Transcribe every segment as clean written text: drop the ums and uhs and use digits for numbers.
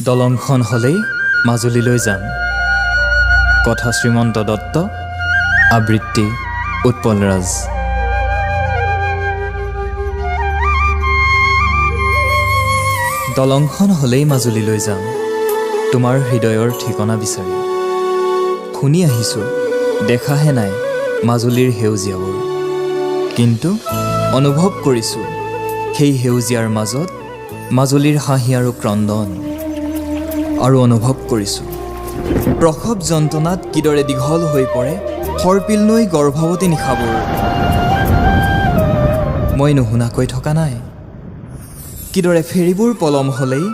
দলংখন হ'লেই মাজুলীলৈ যাম। কথা শ্ৰীমন্ত দত্ত, আবৃত্তি উৎপল ৰাজ। দলংখন হ'লেই মাজুলীলৈ যাম, তোমাৰ হৃদয়ৰ ঠিকনা বিচাৰি। শুনি আহিছোঁ, দেখাহে নাই মাজুলীৰ সেউজীয়াবোৰ, কিন্তু অনুভৱ কৰিছোঁ সেই সেউজীয়াৰ মাজত মাজুলীৰ হাঁহি আৰু ক্ৰন্দন। আৰু অনুভৱ কৰিছোঁ প্ৰসৱ যন্ত্ৰণাত কিদৰে দীঘল হৈ পৰে সৰ্পিল নৈ গৰ্ভৱতী নিশাবোৰ। মই নুশুনাকৈ থকা নাই কিদৰে ফেৰীবোৰ পলম হ'লেই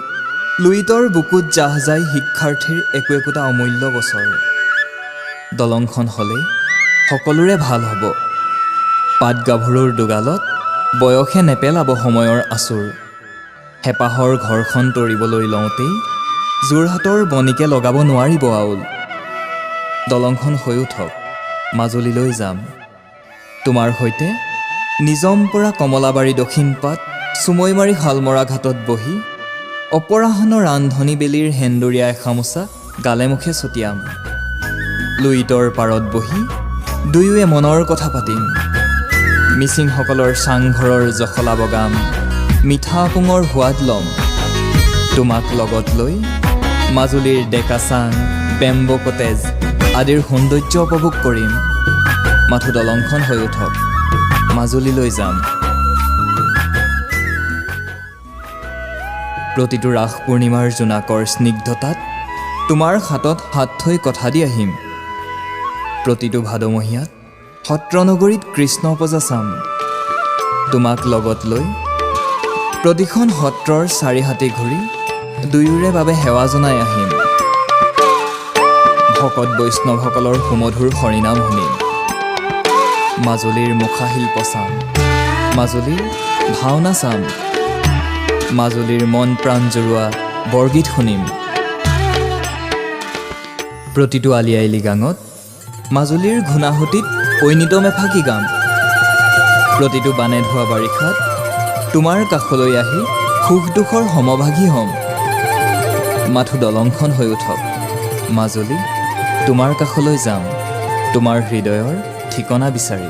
লুইতৰ বুকুত জাহ যায় শিক্ষাৰ্থীৰ একো একোটা অমূল্য বছৰ। দলংখন হ'লেই সকলোৰে ভাল হ'ব, পাটগাভৰুৰ দুগালত বয়সে নেপেলাব সময়ৰ আঁচোৰ। হেঁপাহৰ ঘৰখন তৰিবলৈ লওঁতেই যোৰহাটৰ বণিকে লগাব নোৱাৰিব আউল। দলংখন হৈ উঠক, মাজুলীলৈ যাম। তোমাৰ সৈতে নিজম পৰা কমলাবাৰী দক্ষিণপাট চুমৈমাৰী শালমৰা ঘাটত বহি অপৰাহ্ন ৰান্ধনী বেলিৰ সেন্দুৰীয়া এখামোচা গালে মুখে ছটিয়াম। লুইতৰ পাৰত বহি দুয়োৱে মনৰ কথা পাতিম। মিচিংসকলৰ চাংঘৰৰ জখলা বগাম, মিঠা আপুঙৰ সোৱাদ ল'ম। তোমাক লগত লৈ মাজুলীৰ ডেকা চাং, বেম্বো কটেজ আদিৰ সৌন্দৰ্য উপভোগ কৰিম। মাথো দলংখন হৈ উঠক, মাজুলীলৈ যাম। প্ৰতিটো ৰাস পূৰ্ণিমাৰ জোনাকৰ স্নিগ্ধতাত তোমাৰ হাতত হাত থৈ কথা দি আহিম। প্ৰতিটো ভাদমহীয়াত সত্ৰনগৰীত কৃষ্ণ পূজা চাম। তোমাক লগত লৈ প্ৰতিখন সত্ৰৰ চাৰিহাটী ঘূৰি দুয়োৰে বাবে সেৱা জনাই আহিম। ভকত বৈষ্ণৱসকলৰ সুমধুৰ হৰিনাম শুনিম। মাজুলীৰ মুখাশিল্প চাম, মাজুলীৰ ভাওনা চাম, মাজুলীৰ মন প্ৰাণ জুৰোৱা বৰগীত শুনিম। প্ৰতিটো আলি আই লৃগাঙত মাজুলীৰ ঘূণাসুঁতিত ঐনিতম এফাকি গাম। প্ৰতিটো বানে ধোৱা বাৰিষাত তোমাৰ কাষলৈ আহি সুখ দুখৰ সমভাগী হ'ম। মাথো দলংখন হৈ উঠক, মাজুলী তোমাৰ কাষলৈ যাম, তোমাৰ হৃদয়ৰ ঠিকনা বিচাৰি।